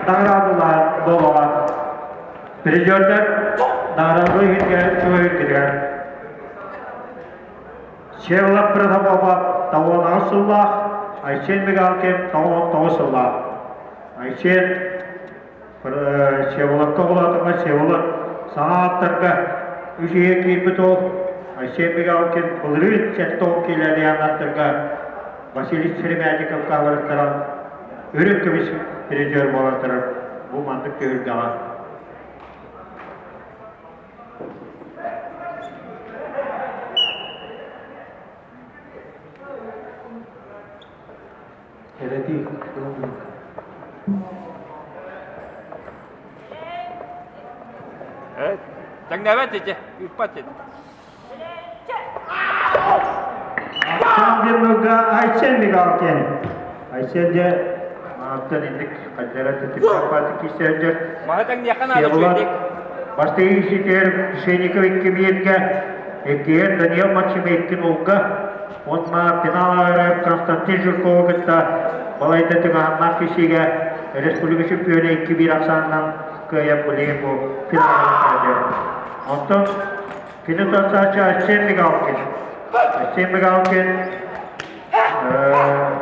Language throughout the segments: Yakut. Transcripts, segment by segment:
Наҕараадалаах буолуоҕа. Призердар наҕараада иһиргэ чугаһыыргытыгар. Всеволод Протопопов 98 сыллаах, Айсен Мигалкин 99 сыллаах. Айсен Всеволодка оҕолоотоҕо Всеволод саҥа ааттарга үс иһэ киирбит уол Айсен Мигалкин былырыын 70 киилэлээх аттарга Василий Сыромятниковка абырыттаран үрүҥ көмүс призер буолан турар бу маннык түһүлгэҕэ. Эрэтии. Тэҥнээбэт ити, ыыппат ити. Ахсаан Айсен Мигалкин. Айсен дьэ мааттан инник хаддара тытыппат киисэлдьэр. Маһы тэҥниэххэ наада үчүгэйдик. Бастакы иситигэр Пшеников икки бииргэ, иккиһэр Даниил Максимейкин улга, уонна финал Константин Жиркову кытта балайда тыҥаһыннаах киһигэ республика чемпиона 2-1 ахсаанынан кыайан билигин бу финалга сылдьар. Онтон Кини тахсааччы Арсен Мигалкин. Арсен Мигалкин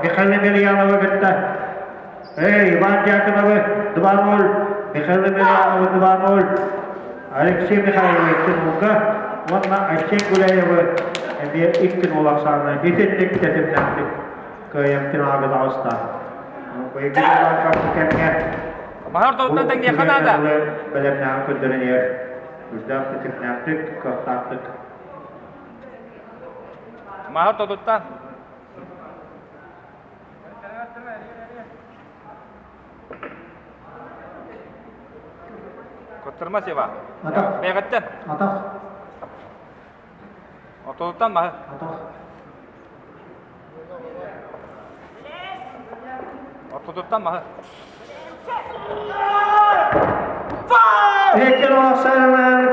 Михаил Емельяновы кытта Эй, Иван Дьяконовы 2-0, Михаил Емельяновы 2-0, Алексей Михайловы 2-0 уонна Айсен Гуляевы эмиэ 2-0 ахсаанынан итинник тэтимнээхтик кыайан финалга таҕыста. Быйылгы кэмҥэ Маһар ортотуттан тэҥниэххэ наада. Бэлэмнээҕин көрдөрөн иһэр. Үрдээх тэтимнээхтик, кыахтаахтык. Маһы ортотуттан. Коттурма Сева. Атах. Бэйэҕиттэн. Атах. Ортотуттан маһы. Атах. Ортотуттан маһы. Икки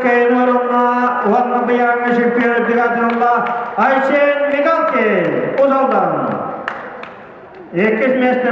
Кейнорунна уонна быйааҥҥа чемпион бригадырылла Айсен Мигалкин Узалдан. Иккис миэстэни.